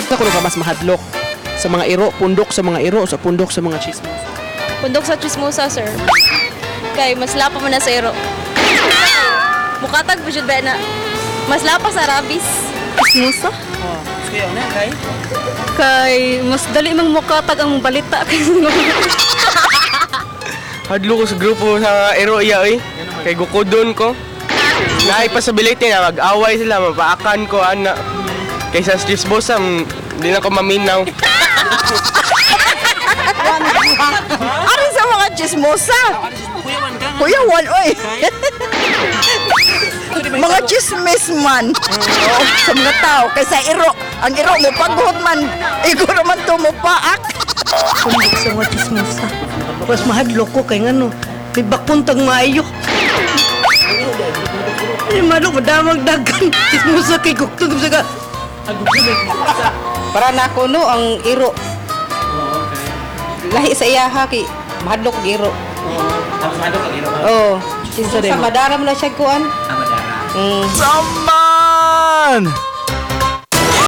Sa kuno ka mas mahadlok sa mga iro, pundok sa mga iro, sa pundok sa mga chismosa? Pundok sa chismosa, sir. Kay mas lapa man na sa iro. Mukatag po jud ba na. Mas lapa sa rabis. Chismosa? Oh, kuya na kay. Kay mas dali mang mukatag ang balita kay. Hadlo ko sa grupo sa ero iya oy. Kay gukudon ko. Naay possibility na mag-away sila, mapaakan ko ana. Kaysa sa chismosa, di na ko maminaw. Ari sa mga chismosa. Kuya Juan, oy. Mga chismis man. Oo, sa mga tao. Kaysa iro. Ang iro mo paghod man. Iguro man to mo paak. Pundok sa mga chismosa. Mas mahadlok ko kay ngano. May bakuntang maayo. Ay, malo, madamang dagan. Chismosa kay guktog sa ka. Para nako no ang iro. Lahi sa iyaha kay mahadlok og iro. Tapos mahadlok ang iro. Oh, Kinsa sa madaram na siya kuan. Ah, madara. Mm. Saman!